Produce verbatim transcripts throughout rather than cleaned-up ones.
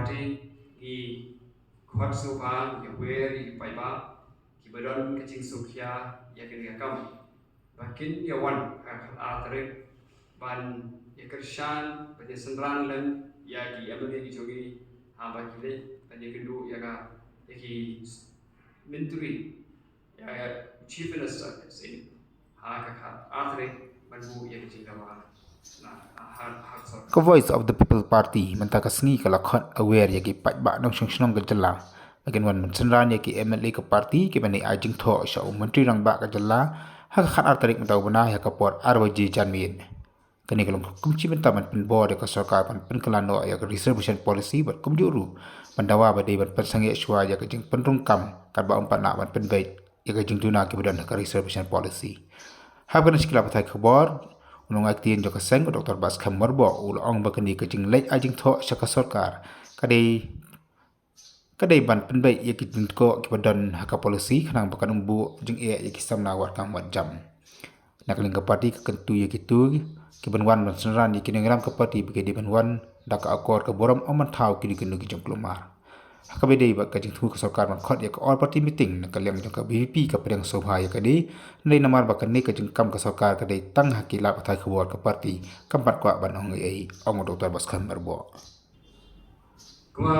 Party ngi khot sngewbha ïa wer ïa ki paidbah kiba don ka jingsngewkhia ïa kane ka kam ba kin ïa wan ha ka khatar tarik ban ïa kyrshan ban ïa synran lem ïa ki M L A ki jong ngi haba ki leit ban ïa kynduh ïa ka ïa ki myntri ïa Chief Minister sini ha ka khatar tarik ban buh ïa ka jingdawa na ha ha sorkar. Ka Voice of the People Party mynta ka sngi ka la khot wer ïa ki paidbah nongshong shnong ka jylla ba kin wan ban synran ïa ki M L A ka party kiban ai jingthoh sha u Myntri Rangbah ka jylla ha ka khatar tarik mynta u bnai ha ka por ar baje janmiet. Kane ka long kum shi bynta ban pynbor ïa ka sorkar ban pynkylla noh ïa ka reservation policy bad kumjuh ruh ban dawa ba dei ban pynsangeh shuwa ïa ka jingpynrung kam katba ym pat lah ban pynbeit ïa ka jingduna kiba don ha ka reservation policy. Haba kane shi ki lad pathai khubor u nongaiktien jong ka seng u Doctor Batskhem Myrboh u la ong ba kane ka jingleit ai jingthoh sha ka sorkar ka dei ka dei ban pynbeit ïa ki jingthoh kiba don ha ka policy khnang ba kan ym buh jingeh ïa ki samla wad kam wad jam. Na ka liang ka party ka kyntu ïa kito kiban wan ban synran ïa ki nongïalam ka party ba ki dei ban wan da ka akor ka burom ym ban thaw kino kino ki jingkulmar. Ha kaba dei bad ka jingthmu ka sorkar ban khot ïa ka all party meeting na ka liang jong ka V P P ka pdiang sngewbha ïa kane, dei namar ba kane ka jingkam ka sorkar ka dei tang ha ki lad pathai khubor ka party kam pat kwah ban ong ei ei, ong u Doctor Batskhem Myrboh. Kumba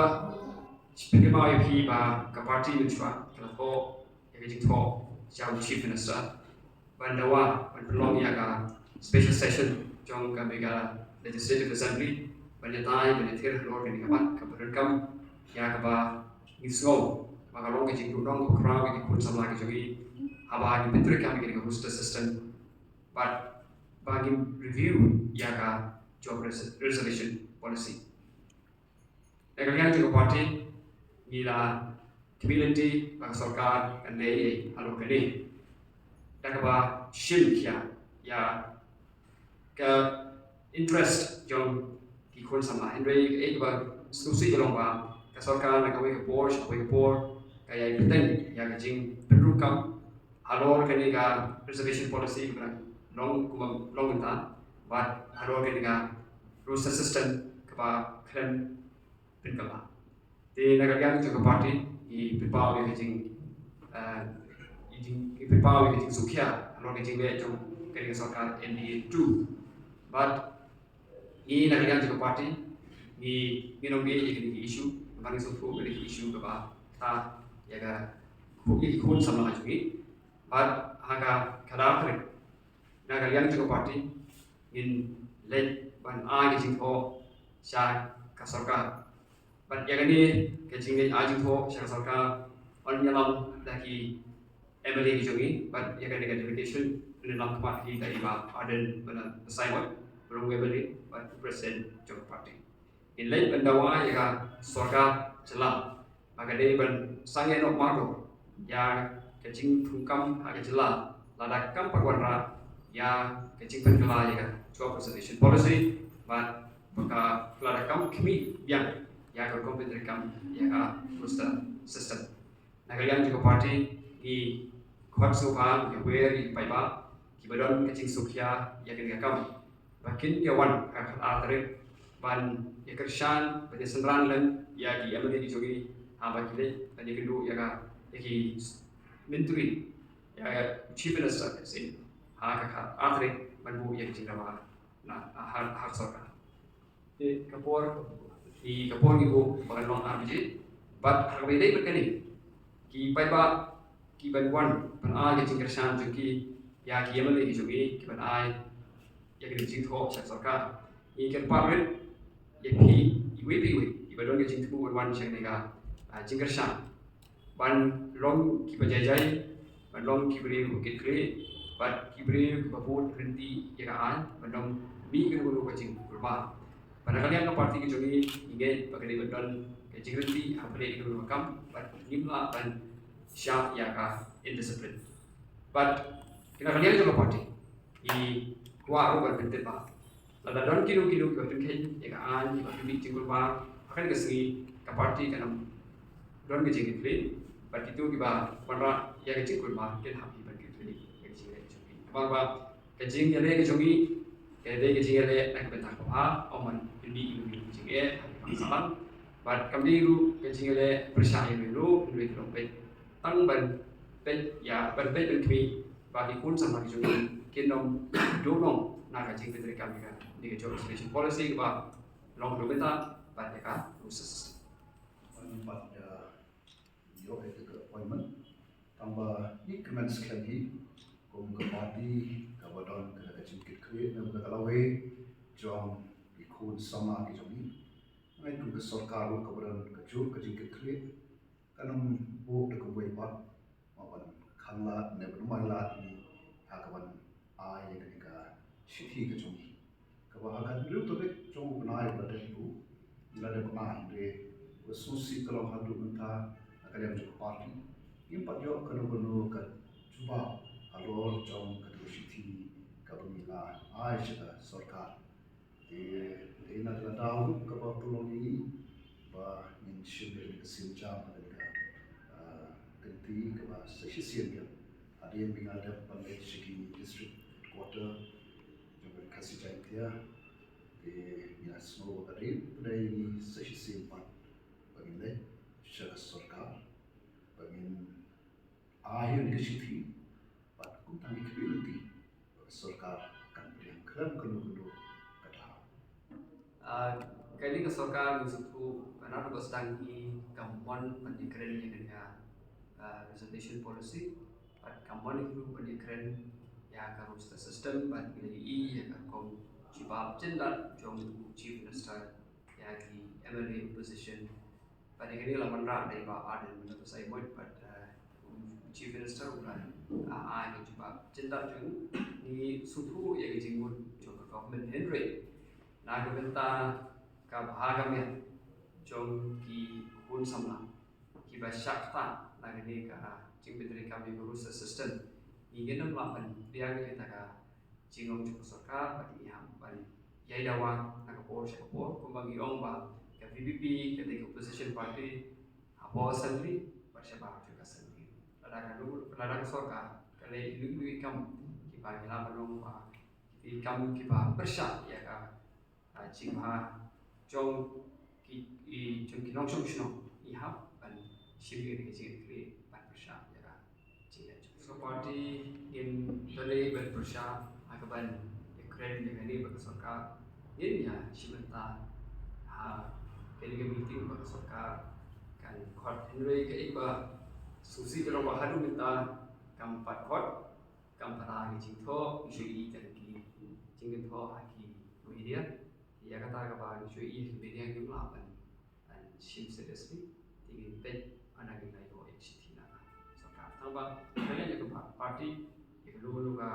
shu pynkynmaw ïa phi ba ka party mynshuwa ka la thoh ïa ka jingthoh sha u Chief Minister ban dawa ban pynlong ïa ka special session jong ka Meghalaya Legislative Assembly ban ïatai ban ïathir halor kane ka mat kaba donkam ïa kaba ngi sngew ba ka long ka jingduhnong kaba khraw ïa ki khun samla ki jong ngi haba ngi pyntreikam ïa kane ka roster system bad ba ngin review ïa ka job res- reservation policy. Na ka liang jong ka party ngi la khmih lynti ba ka sorkar kan leh ei ei halor kane da kaba shim khia ïa ka interest jong ki khun samla. Hynrei kaei kaba sngewsih ka long ba ka sorkar na kawei ka por sha kawei ka por ka ïai bteng ïa ka jingpynrung kam halor kane ka reservation policy kaba long kumba long mynta bad halor kane ka roster system kaba khlem pynkylla. Te na ka liang jong ka party ngi pynpaw ïa ka jing eh, ngi jing ngi pynpaw ïa ka jingsngewkhia halor ka jingleh jong kane ka sorkar N D A two. Bad ngi na ka liang jong ka party ngi ngi nongmih ïa kine ki issue, namar ngi sngewthuh kine ki issue kaba ktah ïa ka ïa ki khun samla jong ngi. Bad ha ka khatar tarik na ka liang jong ka party ngin leit ban ai ka jingthoh sha ka sorkar. Bad ïa kane ka jingleit ai jingthoh sha ka sorkar yn ïalam da ki M L A ki jong ngi bad ïa kane ka delegation yn ïalam khmat da i Bah Ardent Miller Basaiawmoit, ba long u M L A bad u president jong ka party. Ngin leit ban dawa ïa ka sorkar jylla ba ka dei ban sangeh noh mardor ïa ka jingthung kam ha ka jylla lada kam pat wanrah ïa ka jingpynkylla ïa ka job reservation policy bad ba ka lada kam khmih biang ïa ka rukom pyntreikam ïa ka roster system. Na ka liang jong ka party ngi khot sngewbha ïa wer ïa ki paidbah kiba don ka jingsngewkhia ïa kane ka kam ba kin ïa wan ha ka khatar tarik ban ïa kyrshan ban ïa synran lem ïa ki M L A ki jong ngi haba ki leit ban ïa kynduh ïa ka ïa ki myntri ïa ka Chief Minister sini ha ka khatar tarik ban buh ïa ka jingdawa na ha ha sorkar. Te ka por, i ka por ngi buh ba kan long ar baje. Bad ha kaba ïadei bad kane ki paidbah kiban wan ban ai ka jingkyrshan jong ki ïa ki M L A ki jong ngi kiban ai ïa ka jingthoh sha sorkar. Ngi kyrpad rit ïa phi iwei pa iwei iba don ka jingthmu ban wan sha kane ka ah, jingkyrshan. Ban long kiba jai jai, ban long ki briew ba kitkhlieh, bad ki briew kiba bud ryntih ïa ka aiñ, ban ym mih kano kano ka jingkulmar. Bad na ka liang ka party ka jong ngi ngi ngeit ba ka dei ban don ka jingryntih hapdeng kano kano ka kam bad ngim lah ban shah ïa ka indiscipline. Bad na ka liang jong ka party ngi kwah ruh ban pyntip ba lada don kino kino kiba pynkheiñ ïa ka aiñ, kiba pynmih jingkulmar ha kane ka sngi, ka party kan ym don ka jingkitkhlieh. Bad kito kiba wanrah ïa ka jingkulmar kin hap hi ban kitkhlieh ïa ka jingkitkhlieh jong ki. Namar ba ka jingïaleh ka jong ngi ka dei ka jingïaleh na ka bynta ka bha, ym ban pynmih ïa ka jingeh ha ki bangsalang. Bad kam dei ruh ka jingïaleh pyrshah ïa me ruh, hynrei ka long peit tang ban peit ïa, ban peit ban khmih ba ki khun samla ki jong ngi kin ym duh noh na ka jingpyntreikam ïa kane ka job reservation policy kaba long haduh mynta bad ïa ka rules system. Ban pat ïa ïoh ïa ka appointment. Tangba ngi kmen skhem hi kum ka party kaba don ka, ka jingkitkhlieh na ka lawei jong ki khun samla ki jong ngi. Ngi kum ka sorkar ruh kaba don kajuh ka jingkitkhlieh. Kan ym buh da kawei pat ma ban khanglad ne ban ym ailad ngi ha ka ban ai ïa kane ka shithi ka jong ngi. Kaba ha ka hynriew tarik jong u bnai ba la dep ruh, ngi la dep ai, hynrei ba sngewsih ka long haduh mynta na ka liang jong ka party ngim pat ïoh kano kano ka jubab halor jong ka shithi kaba ngi la ai sha ka sorkar. Te, te na ka daw ruh kaba pynlong ïa ngi ba ngin shim ïa ka sienjam ha ka, ah, kynti kaba sa shisien biang. Hadien ba ngi la dep ban leit sha ki district headquarter jong ka Khasi Jaiñtia, te ngi la sngew ba ka dei, ba dei ngi sa shisien pat ba ngin leit sha ka sorkar ba ngin ai ïa ka shithi. Bad kumta ngi khmih lynti ba ka sorkar kan pdiang khlem kano kano ka daw. Ah, kane ka sorkar ngi sngewthuh ba naduh ba sdang hi kam mon ban ïakren ïa kane ka, ah, reservation policy. Bad kam mon hi ruh ban ïakren ïa ka roster system bad ngi la ïohi ïa ka rukom jubab jyndat jong u Chief Minister ïa ki M L A opposition. Bad ïa kane la wanrah da i Bah Ardent Miller Basaiawmoit bad, eh, u Chief Minister u la, ah, ai ka jubab jyndat jong u. Ngi sngewthuh ïa ka jingmut jong ka government, hynrei na ka bynta ka bha ka miat jong ki khun samla kiba shah ktah na kane ka jingpyntreikam ïa ka roster system, ngi ngin ym lah ban pdiang ïa kata ka jinglong jong ka sorkar bad ngi hap ban ïai dawa na ka por sha ka por, kumba ngi ong ba ka V P P ka dei ka opposition party hapoh assembly bad shabar jong ka assembly. Lada ka lu-, lada ka sorkar ka leh ïa ki kam kiba ngi lah ban ong ba ki kam kiba pyrshah ïa ka, ah, jingbha jong ki, i, jong ki nongshong shnong, ngi hap ban shim ïa ka jingkitkhlieh ban pyrshah ïa ka jingeh jong ka. So party ngin dei ban pyrshah ha ka ban ïakren ïa kane bad ka sorkar. Ngin ïa shim bynta ha kane ka meeting bad ka sorkar kan khot, hynrei kaei ba sngewsih ka long ba haduh mynta kam pat khot. Kam pat ai ka jingthoh, ngi shu ïohi tang ki jingthoh ha ki media. Ïa kata kaba ngi shu ïohi ha ki media ngim lah ban, ban shim seriously. Te ngin peit haba ngin ïoh ïa ka shithi na ka sorkar. Tangba ka leh ïa ka pa-, party, ïa kano kano ka,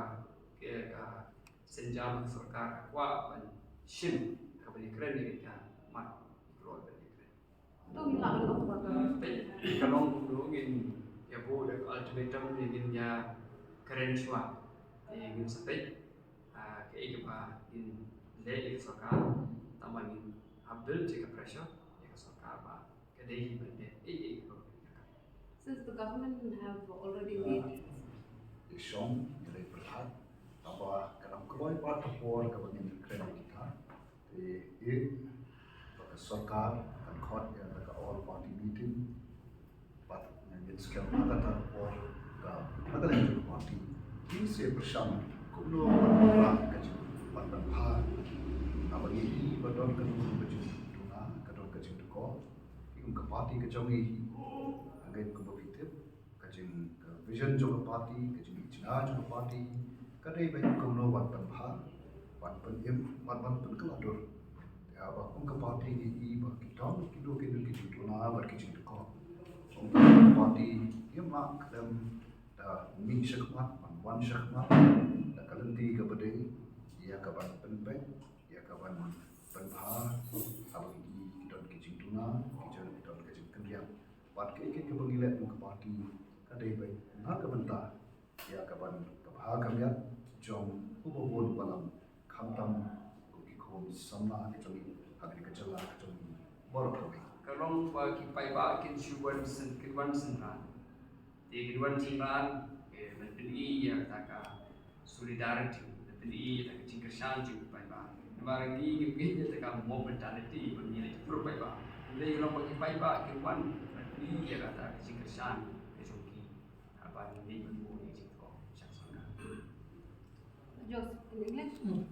ka, ka sienjam ka sorkar ka kwah ban shim, ka ban ïakren ïa ka mat, ïa ka roi ban ïakren. To ngin lah ban long ba ka. Peit, ka long kumno ngin ïa buh da ka ultimatum ne ngin ïa kren shuwa. Te ngin sa peit, ah, kaei kaba ngin leh ïa ka sorkar, tangba ngin hap build ïa ka pressure ïa ka sorkar ba ka dei hi ban leh ei ei kaba ka. Since the government have already made. Ïa shong, ïa leh pyrkhat, tangba ka dang kloi pat ka por kaba ngin kren ïa kita. Te, eh, ba ka sorkar kan khot ïa ka all party meeting. Bad ngin skhem ha kata ka por ka, ha ka liang jong ka party ngin sa pyrshang kumno ban wanrah ka jing, ban, ban pynbha. Haba ngi ïohi ba don kano kano ka jingduna, ka don ka jingdukor, ngi kum ka party ka jong ngi, ha ngi kum ba phi tip. Ka jing, ka vision jong ka party, ka jingïohi jong ka party, ka dei ban kumno ban pynbha, ban pynim, ban, ban pynkylla dur. Te haba kum ka party ngi ïohi ba ki don, ki don, ki don ki jingduna, bad ki jingdukor. Kum ka party ngim lah khlem da mih shakhmat, ban wan shakhmat da ka lynti kaba dei, ïa ka ban pynbeit, ïa ka ban pynbha, haba ngi ïohi ki don ki jingduna, ki don, ki don ki jingkynriah. Bad kaei kaei kaba ngi leh kum ka party ka dei beit na ka bynta ïa ka ban ka bha ka miat jong uba bun uba lam, khamtam kum ki khun samla ki jong ngi ha kane ka jylla ka jong ngi baroh kawei. Ka long ba ki paidbah kin shu wan syn-, kin wan synran. Te kin wan synran, eh, ban pyni ïa kata ka solidarity, ban pyni ïa kata ka jingkyrshan jong ki paidbah. Namar ngi ngim ngeit ïa kata ka mob mentality ban ngi leit pur paidbah. Hynrei long ba ki paidbah ki wan ban plie ïa kata ka jingkyrshan ka jong ki. Haba ngi leit ban buh ïa ka jingkyrkhu sha ka sorkar. Joseph, in English?